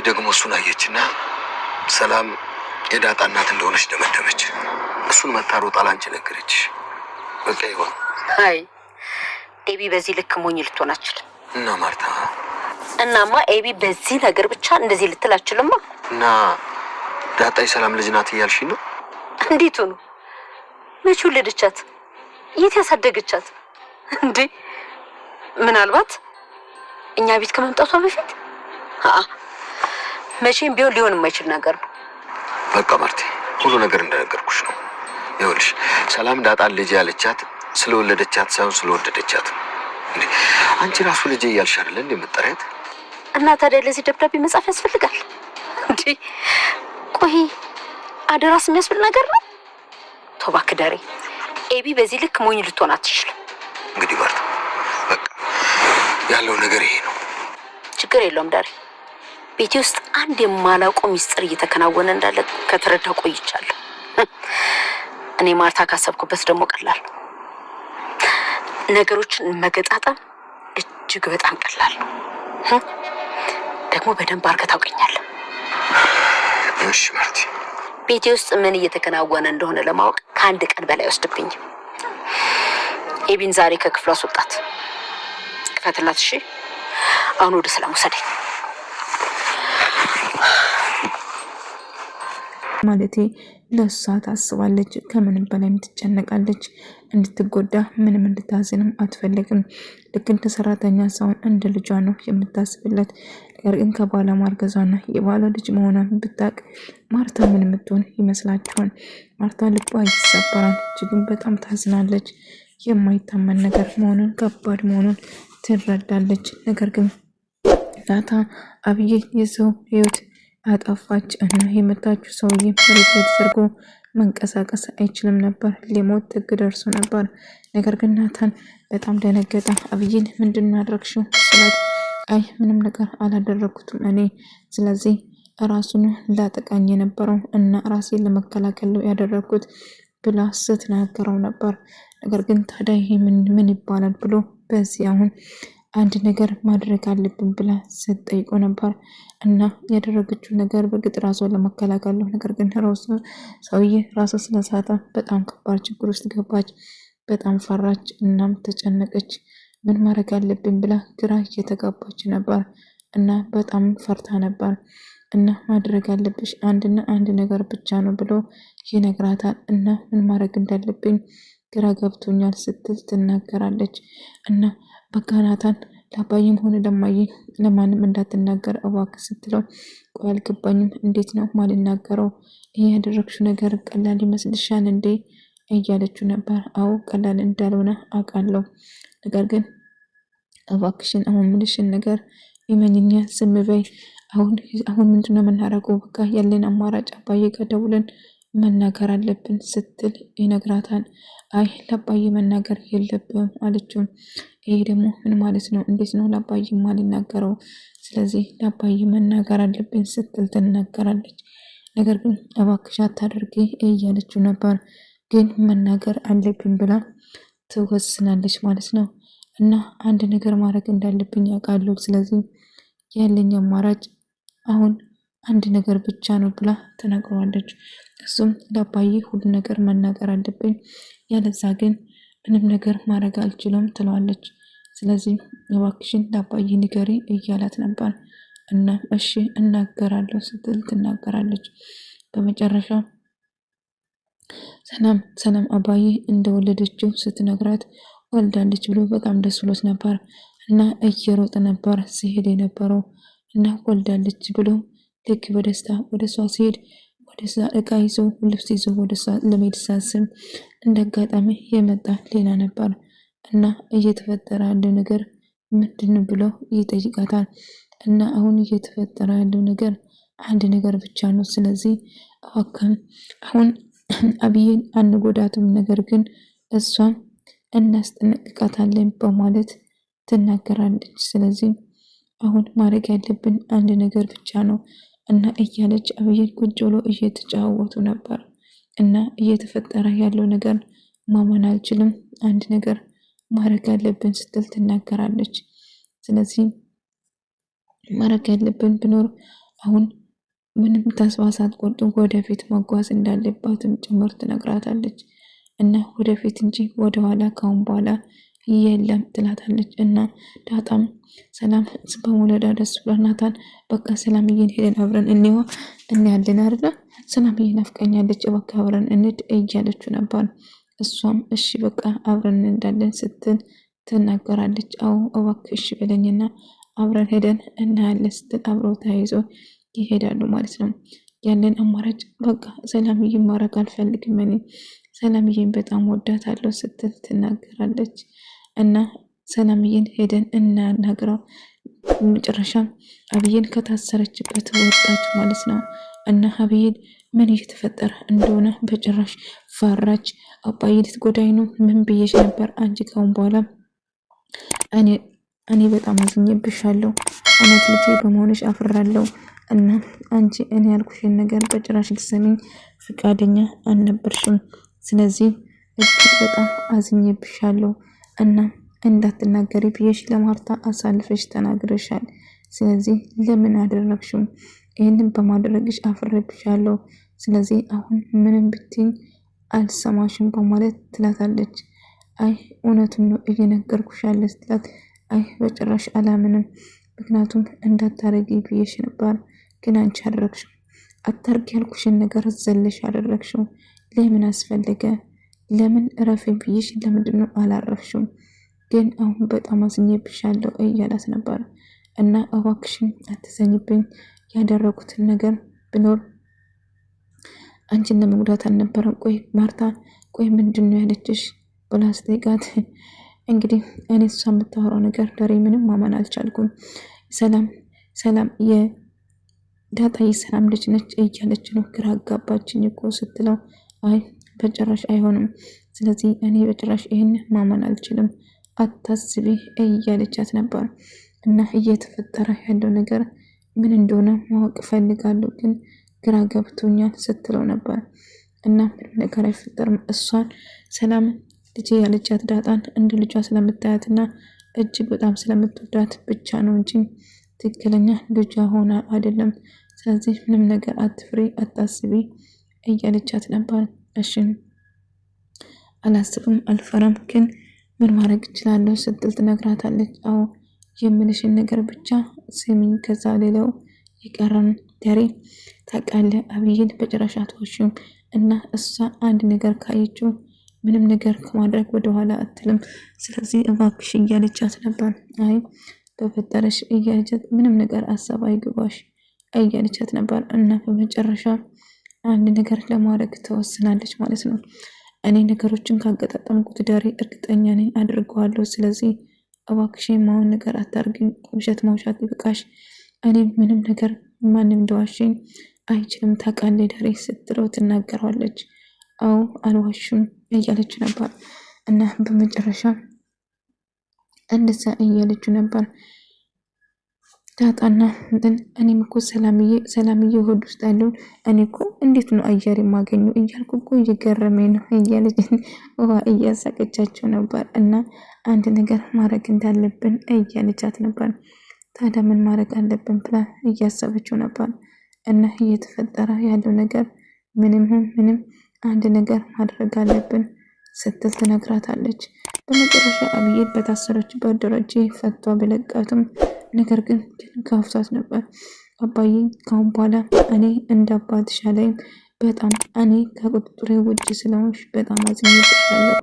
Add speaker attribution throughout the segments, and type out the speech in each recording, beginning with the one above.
Speaker 1: ደግሞ እሱን አየችና ሰላም የዳጣ እናት እንደሆነች ደመደመች። እሱን መታ ሮጣ ላንቺ ነገረችሽ። በቃ ይሆን።
Speaker 2: አይ ኤቢ በዚህ ልክ ሞኝ ልትሆን አትችልም።
Speaker 1: እና ማርታ፣
Speaker 2: እናማ ኤቢ በዚህ ነገር ብቻ እንደዚህ ልትል አትችልማ።
Speaker 1: እና ዳጣ የሰላም ልጅ ናት እያልሽኝ ነው?
Speaker 2: እንዴት ሆኖ? መቼ ወለደቻት? የት ያሳደገቻት? እንዴ ምናልባት እኛ ቤት ከመምጣቷ በፊት። አአ መቼም ቢሆን ሊሆን የማይችል ነገር ነው።
Speaker 1: በቃ ማርቴ፣ ሁሉ ነገር እንደነገርኩሽ ነው። ይኸውልሽ ሰላም ዳጣን ልጅ ያለቻት ስለወለደቻት ሳይሆን ስለወደደቻት ነው። እንዴ አንቺ ራሱ ልጄ እያልሽ አይደለ እንዴ የምትጠሪያት?
Speaker 2: እና ታዲያ ለዚህ ደብዳቤ መጻፍ ያስፈልጋል እንዴ? ቆይ አደራስ የሚያስብል ነገር ነው? ተው እባክህ ደሬ፣ ኤቢ በዚህ ልክ ሞኝ ልትሆን አትችልም።
Speaker 1: እንግዲህ ማርታ፣ በቃ ያለው ነገር ይሄ ነው።
Speaker 2: ችግር የለውም ደሬ። ቤቴ ውስጥ አንድ የማላውቀው ሚስጥር እየተከናወነ እንዳለ ከተረዳሁ ቆይቻለሁ። እኔ ማርታ ካሰብኩበት ደግሞ ቀላል ነው። ነገሮችን መገጣጠም እጅግ በጣም ቀላል ነው። ደግሞ በደንብ አድርገህ ታውቀኛለህ።
Speaker 1: እሺ ማርቲ።
Speaker 2: ቤቴ ውስጥ ምን እየተከናወነ እንደሆነ ለማወቅ ከአንድ ቀን በላይ አይወስድብኝም። ኤቢን ዛሬ ከክፍሏ አስወጣት። ክፈትላት። እሺ፣ አሁን ወደ ሰላም ውሰደኝ።
Speaker 3: ማለቴ ለእሷ ታስባለች፣ ከምንም በላይም ትጨነቃለች። እንድትጎዳ ምንም እንድታዝንም አትፈልግም። ልክ እንደ ሰራተኛ ሳይሆን እንደ ልጇ ነው የምታስብለት። ነገር ግን ከባሏ ማርገዟና የባሏ ልጅ መሆኗን ብታቅ ማርታ ምን የምትሆን ይመስላችኋል? ማርታ ልቧ ይሰበራል። እጅግም በጣም ታዝናለች። የማይታመን ነገር መሆኑን ከባድ መሆኑን ትረዳለች። ነገር ግን ናታ አብዬ የሰው ህይወት አጠፋች እና የመታችው ሰውዬ መሬት ላይ ተዘርጎ መንቀሳቀስ አይችልም ነበር። ሊሞት ጥግ ደርሶ ነበር። ነገር ግን ናታን በጣም ደነገጠ። አብይን ምንድን ነው ያደረግሽው ስላት አይ ምንም ነገር አላደረግኩትም እኔ፣ ስለዚህ ራሱን ላጠቃኝ የነበረው እና ራሴን ለመከላከል ነው ያደረግኩት ብላ ስትናገረው ነበር። ነገር ግን ታዲያ ይሄ ምን ይባላል ብሎ በዚህ አሁን አንድ ነገር ማድረግ አለብን ብላ ስትጠይቆ ነበር። እና ያደረገችው ነገር በግጥ ራሷን ለመከላከል ነው። ነገር ግን ሰውዬ ራሷ ስለሳተ በጣም ከባድ ችግር ውስጥ ገባች። በጣም ፈራች፣ እናም ተጨነቀች። ምን ማድረግ አለብን ብላ ግራ እየተጋባች ነበር እና በጣም ፈርታ ነበር። እና ማድረግ ያለብሽ አንድና አንድ ነገር ብቻ ነው ብሎ ይነግራታል። እና ምን ማድረግ እንዳለብኝ ግራ ገብቶኛል ስትል ትናገራለች። እና በቃ ናታን ለአባዬም ሆነ ለማዬ ለማንም እንዳትናገር እባክህ ስትለው፣ ቆይ አልገባኝም፣ እንዴት ነው ማልናገረው? ይህ ያደረግሽው ነገር ቀላል ይመስልሻል እንዴ? እያለችው ነበር። አዎ ቀላል እንዳልሆነ አውቃለሁ፣ ነገር ግን እባክሽን አሁን ምልሽን ነገር ይመኝኛ ዝም በይ። አሁን አሁን ምንድነው የምናደርገው? በቃ ያለን አማራጭ አባዬ ጋር ደውለን መናገር አለብን ስትል ይነግራታል። አይ ለአባዬ መናገር የለብም አለችው። ይሄ ደግሞ ምን ማለት ነው? እንዴት ነው ለአባዬ ማልናገረው? ስለዚህ ለአባዬ መናገር አለብን ስትል ትናገራለች። ነገር ግን እባክሽ አታደርጊ እያለችው ነበር። ግን መናገር አለብን ብላ ትወስናለች ማለት ነው። እና አንድ ነገር ማድረግ እንዳለብኝ ያውቃለሁ። ስለዚህ ያለኝ አማራጭ አሁን አንድ ነገር ብቻ ነው ብላ ተናግረዋለች። እሱም ለአባዬ ሁሉ ነገር መናገር አለብኝ፣ ያለዛ ግን ምንም ነገር ማድረግ አልችልም ትለዋለች። ስለዚህ እባክሽን ለአባዬ ንገሪ እያላት ነበር። እና እሺ እናገራለሁ ስትል ትናገራለች። በመጨረሻ ሰላም ሰላም አባዬ እንደወለደችው ስትነግራት ወልዳለች ብሎ በጣም ደስ ብሎት ነበር እና እየሮጠ ነበር ሲሄድ የነበረው እና ወልዳለች ብሎ ልክ በደስታ ወደ እሷ ሲሄድ ወደ እሷ እቃ ይዞ ልብስ ይዞ ወደ እሷ ለመሄድ ሳስብ እንደ አጋጣሚ የመጣ ሌላ ነበር እና እየተፈጠረ ያለው ነገር ምንድን ብሎ ይጠይቃታል። እና አሁን እየተፈጠረ ያለው ነገር አንድ ነገር ብቻ ነው። ስለዚህ እባክህን አሁን አብዬን አንጎዳትም፣ ነገር ግን እሷን እናስጠነቅቃታለን በማለት ትናገራለች። ስለዚህ አሁን ማድረግ ያለብን አንድ ነገር ብቻ ነው እና እያለች አብዬን ቁጭ ብሎ እየተጫወቱ ነበር። እና እየተፈጠረ ያለው ነገር ማመን አልችልም፣ አንድ ነገር ማድረግ ያለብን ስትል ትናገራለች። ስለዚህ ማድረግ ያለብን ብኖር አሁን ምንም ተስፋ ሳትቆርጥ ወደፊት መጓዝ እንዳለባትም ጭምር ትነግራታለች። እና ወደፊት እንጂ ወደኋላ ካሁን በኋላ የለም ትላታለች። እና ዳጣም ሰላም በመውለዷ ደስ ብሏት ናታን በቃ ሰላምዬን ሄደን አብረን እንየዋ እናያለን አይደለ ሰላምዬ ናፍቀኛለች፣ እባክህ አብረን እንሂድ እያለችው ነበር። እሷም እሺ በቃ አብረን እንዳለን ስትል ትናገራለች። አዎ እባክህ እሺ በለኝና አብረን ሄደን እናያለን ስትል አብረው ተያይዞ ይሄዳሉ ማለት ነው። ያለን አማራጭ በቃ ሰላምዬ ማድረግ አልፈልግም እኔ ሰላምዬን በጣም ወዳታለሁ ስትል ትናገራለች። እና ሰላምዬን ሄደን እናናግረው። መጨረሻ አብዬን ከታሰረችበት ወጣች ማለት ነው። እና አብዬን ምን እየተፈጠረ እንደሆነ በጭራሽ ፈራች። አባዬ ልትጎዳኝ ነው፣ ምን ብዬሽ ነበር? አንቺ ካሁን በኋላ እኔ በጣም አዝኜብሻለሁ። እውነት ልጄ በመሆንሽ አፍራለሁ። እና አንቺ እኔ ያልኩሽን ነገር በጭራሽ ልትሰሚኝ ፍቃደኛ አልነበርሽም። ስለዚህ እጅግ በጣም አዝኜብሻለሁ እና እንዳትናገሪ ብዬሽ ለማርታ አሳልፈሽ ተናግረሻል። ስለዚህ ለምን አደረግሽው? ይህንን በማድረግሽ አፍሬብሻለሁ። ስለዚህ አሁን ምንም ብትኝ አልሰማሽም በማለት ትላታለች። አይ እውነቱን ነው እየነገርኩሽ ያለ ስትላት፣ አይ በጭራሽ አላምንም፣ ምክንያቱም እንዳታረጊ ብዬሽ ነበር፣ ግን አንቺ አደረግሽው። አታርጊ ያልኩሽን ነገር ዘለሽ አደረግሽው። ለምን አስፈለገ? ለምን እረፊ ብዬሽ ለምንድን ነው አላረፍሽም? ግን አሁን በጣም አዝኜብሻለሁ እያላት ነበር። እና እባክሽን አትዘኝብኝ፣ ያደረጉትን ነገር ብኖር አንቺን ለመጉዳት አልነበረም። ቆይ ማርታ፣ ቆይ ምንድን ነው ያለችሽ ብላ ስጠይቃት እንግዲህ እኔ እሷ የምታወራው ነገር ደሬ ምንም ማመን አልቻልኩም። ሰላም ሰላም የዳጣ የሰላም ልጅ ነች እያለች ነው። ግራ አጋባችኝ እኮ ስትለው አይ በጭራሽ አይሆንም። ስለዚህ እኔ በጭራሽ ይህን ማመን አልችልም፣ አታስቢ እያለቻት ነበር። እና እየተፈጠረ ያለው ነገር ምን እንደሆነ ማወቅ እፈልጋለሁ፣ ግን ግራ ገብቶኛል ስትለው ነበር። እና ምንም ነገር አይፈጠርም። እሷን ሰላም ልጄ ያለቻት ዳጣን እንደ ልጇ ስለምታያትና እጅግ በጣም ስለምትወዳት ብቻ ነው እንጂ ትክክለኛ ልጇ ሆና አይደለም። ስለዚህ ምንም ነገር አትፍሪ፣ አታስቢ እያለቻት ነበር። እሺ አላስብም፣ አልፈራም፣ ግን ምን ማድረግ እችላለሁ ስትል ትነግራታለች። አዎ የምልሽን ነገር ብቻ ስሚኝ፣ ከዛ ሌላው የቀረን ደሬ ታውቃለህ፣ አብይን በጭራሽ አትዋሽም እና እሷ አንድ ነገር ካየችው ምንም ነገር ከማድረግ ወደኋላ አትልም። ስለዚህ እባክሽ እያለቻት ነበር። አይ በፈጠረሽ እያለቻት ምንም ነገር አሳብ አይግባሽ እያለቻት ነበር እና በመጨረሻ አንድ ነገር ለማድረግ ተወስናለች ማለት ነው። እኔ ነገሮችን ካገጣጠምኩት ዳሬ እርግጠኛ ነኝ አድርገዋለሁ። ስለዚህ እባክሽ የማውን ነገር አታርጊኝ፣ ውሸት መውሻት ይብቃሽ። እኔ ምንም ነገር ማንም እንደዋሸኝ አይችልም ታውቃለህ ዳሬ ስትለው ትናገረዋለች። አዎ አልዋሽም እያለች ነበር እና በመጨረሻ እንደዛ እያለችው ነበር። ዳጣና እንትን እኔም እኮ ሰላምዬ ሰላምዬ ሆድ ውስጥ ያለውን እኔ እኮ እንዴት ነው አየር የማገኘው እያልኩ እኮ እየገረመኝ ነው እያለች ውሃ እያሳቀቻቸው ነበር። እና አንድ ነገር ማድረግ እንዳለብን እያለቻት ነበር። ታዲያ ምን ማድረግ አለብን ብላ እያሰበችው ነበር። እና እየተፈጠረ ያለው ነገር ምንም ምንም አንድ ነገር ማድረግ አለብን ስትል ትነግራታለች። በመጨረሻ አብዬን በታሰረችበት ደረጀ ፈቷ ቢለቃትም ነገር ግን ከፍቷት ነበር። አባዬ ካሁን በኋላ እኔ እንደ አባትሽ አላይም። በጣም እኔ ከቁጥጥሬ ውጭ ስለሆንሽ በጣም አዝኜብሻለሁ።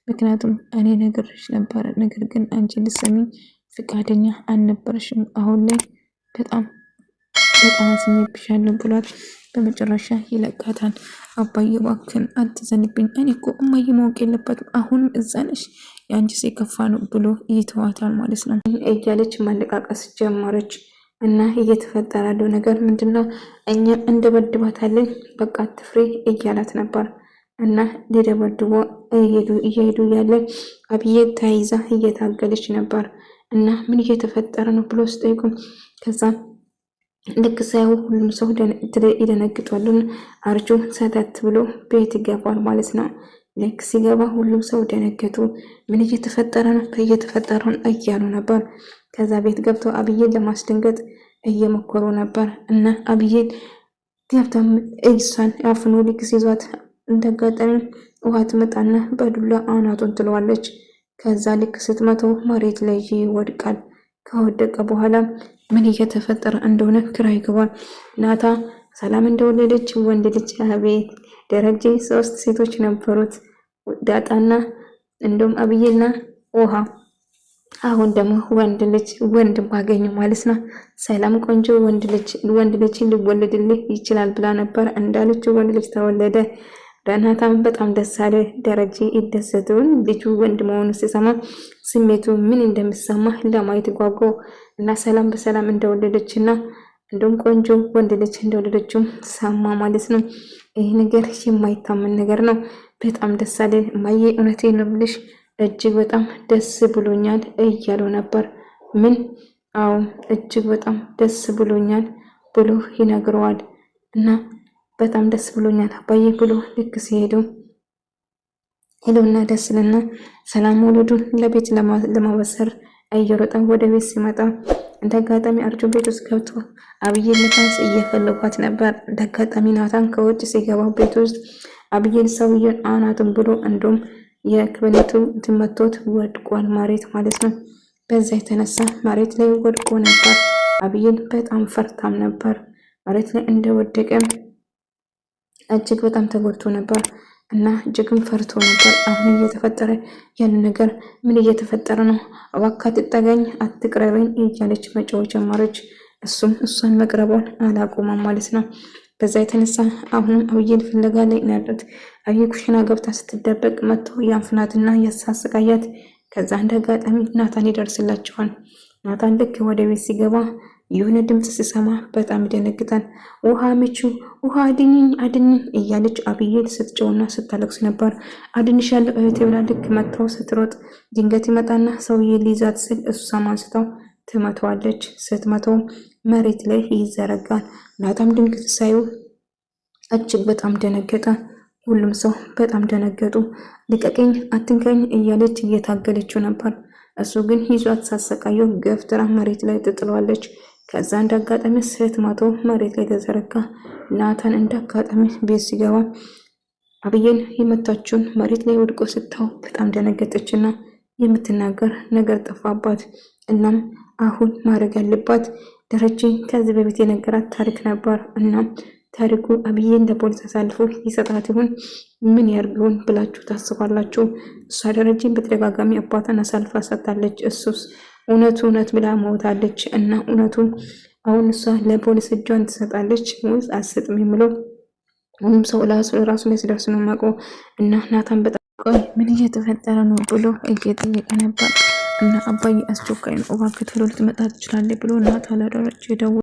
Speaker 3: ምክንያቱም እኔ ነግሬሽ ነበረ፣ ነገር ግን አንቺ ልትሰሚኝ ፍቃደኛ አልነበረሽም። አሁን ላይ በጣም በጣም አዝኜብሻለሁ ብሏት በመጨረሻ ይለቃታል። አባዬ እባክህን አትዘንብኝ፣ እኔ እኮ እማዬ ማወቅ የለባትም አሁንም እዛ ነሽ፣ የአንቺስ የከፋ ነው ብሎ ይተዋታል ማለት ነው እያለች ማለቃቀስ ጀመረች። እና እየተፈጠረ ያለው ነገር ምንድነው? እኛም እንደበድባታለን በቃ አትፍሪ እያላት ነበር። እና ሊደበድቦ እየሄዱ እያለ አብዬ ተይዛ እየታገለች ነበር። እና ምን እየተፈጠረ ነው ብሎ ስጠይቁ ከዛ ልክ ሳይሆን ሁሉም ሰው ይደነግጧል። አርጁ ሰተት ብሎ ቤት ይገባል ማለት ነው። ልክ ሲገባ ሁሉም ሰው ደነገጡ። ምን እየተፈጠረ ነው? እየተፈጠረውን እያሉ ነበር። ከዛ ቤት ገብተው አብዬን ለማስደንገጥ እየሞከሩ ነበር እና አብዬን ገብታም እሷን አፍኖ ሊክስ ይዟት እንደጋጠሚ ውሃ ትመጣና በዱላ አናቱን ትለዋለች። ከዛ ልክ ስትመተው መሬት ላይ ይወድቃል። ከወደቀ በኋላ ምን እየተፈጠረ እንደሆነ ግራ ይገባል። ናታ ሰላም እንደወለደች ወንድ ልጅ አቤት ደረጀ ሶስት ሴቶች ነበሩት፣ ዳጣና እንደውም አብዬና ውሃ። አሁን ደግሞ ወንድ ልጅ ወንድም አገኙ ማለት ነው። ሰላም ቆንጆ ወንድ ልጅ ወንድ ልጅ ሊወለድልህ ይችላል ብላ ነበር። እንዳለችው ወንድ ልጅ ተወለደ። ናታን በጣም ደስ አለ። ደረጀ ይደሰቱን ልጁ ወንድ መሆኑ ሲሰማ ስሜቱ ምን እንደሚሰማ ለማየት ጓጓ እና ሰላም በሰላም እንደወለደች እና እንደውም ቆንጆ ወንድ ልጅ እንደወለደችው ሰማ ማለት ነው። ይህ ነገር የማይታመን ነገር ነው። በጣም ደስ አለን እማዬ፣ እውነቴን ነው የምልሽ እጅግ በጣም ደስ ብሎኛል እያለው ነበር። ምን? አዎ እጅግ በጣም ደስ ብሎኛል ብሎ ይነግረዋል እና በጣም ደስ ብሎኛል አባዬ ብሎ ልክ ሲሄዱ ሄሎና ደስ ልና ሰላም መውለዱን ለቤት ለማበሰር እየሮጠ ወደ ቤት ሲመጣ እንደ አጋጣሚ አርጆ ቤት ውስጥ ገብቶ አብዬን ንፋስ እየፈለጓት ነበር። እንደ አጋጣሚ ናታን ከውጭ ሲገባ ቤት ውስጥ አብዬን ሰውዬን አናቱን ብሎ እንዲሁም የክብኔቱ ትመቶት ወድቋል መሬት ማለት ነው። በዛ የተነሳ መሬት ላይ ወድቆ ነበር። አብዬን በጣም ፈርታም ነበር። መሬት ላይ እንደወደቀ እጅግ በጣም ተጎድቶ ነበር እና እጅግም ፈርቶ ነበር። አሁን እየተፈጠረ ያለ ነገር ምን እየተፈጠረ ነው? እባክህ አትጠጋኝ፣ አትቅረበኝ እያለች መጮህ ጀመረች። እሱም እሷን መቅረቧን አላቆመም ማለት ነው። በዛ የተነሳ አሁንም አብዬን ፍለጋ ላይ ነው ያሉት። አብዬ ኩሽና ገብታ ስትደበቅ መጥቶ ያንፍናትና ያሳስቃያት። ከዛ እንደ አጋጣሚ ናታን ይደርስላቸዋል። ናታን ልክ ወደ ቤት ሲገባ የሆነ ድምፅ ሲሰማ በጣም ይደነግጣል። ውሃ ምቹ፣ ውሃ አድኝኝ፣ አድኝኝ እያለች አብዬል ስትጨውና ስታለቅስ ነበር። አድንሻለሁ እህቴ ብላ ልክ መጥተው ስትሮጥ ድንገት ይመጣና ሰውዬ ሊይዛት ስል እሷም አንስታው ትመተዋለች። ስትመተው መሬት ላይ ይዘረጋል። ናታም ድንገት ሳዩ እጅግ በጣም ደነገጠ። ሁሉም ሰው በጣም ደነገጡ። ልቀቀኝ፣ አትንከኝ እያለች እየታገለችው ነበር። እሱ ግን ይዟት ሳሰቃየው ገፍትራ መሬት ላይ ትጥለዋለች። ከዛ እንዳጋጣሚ ስትመቶ መሬት ላይ ተዘረጋ። ናታን እንዳጋጣሚ ቤት ሲገባ አብዬን የመታችውን መሬት ላይ ወድቆ ስታው በጣም ደነገጠችና የምትናገር ነገር ጠፋባት። እናም አሁን ማድረግ ያለባት ደረጀ ከዚህ በፊት የነገራት ታሪክ ነበር። እናም ታሪኩ አብዬን ለፖሊስ አሳልፎ ይሰጣት ይሆን? ምን ያርግ ይሆን ብላችሁ ታስባላችሁ? እሷ ደረጀን በተደጋጋሚ አባቷን አሳልፋ ሰጥታለች። እሱስ እውነቱ እውነት ብላ ሞታለች። እና እውነቱን አሁን እሷ ለፖሊስ እጇን ትሰጣለች ወይስ አትሰጥም የሚለው ሁሉም ሰው ራሱ ላይ ሲደርስ ነው የማውቀው። እና ናታን በጣም
Speaker 4: ቆይ ምን እየተፈጠረ ነው ብሎ እየጠየቀ ነበር። እና አባዬ አስቸኳይ ነው እባክህ ቶሎ ልትመጣ ትችላለህ ብሎ ናታን ለደረጀ ደወለ።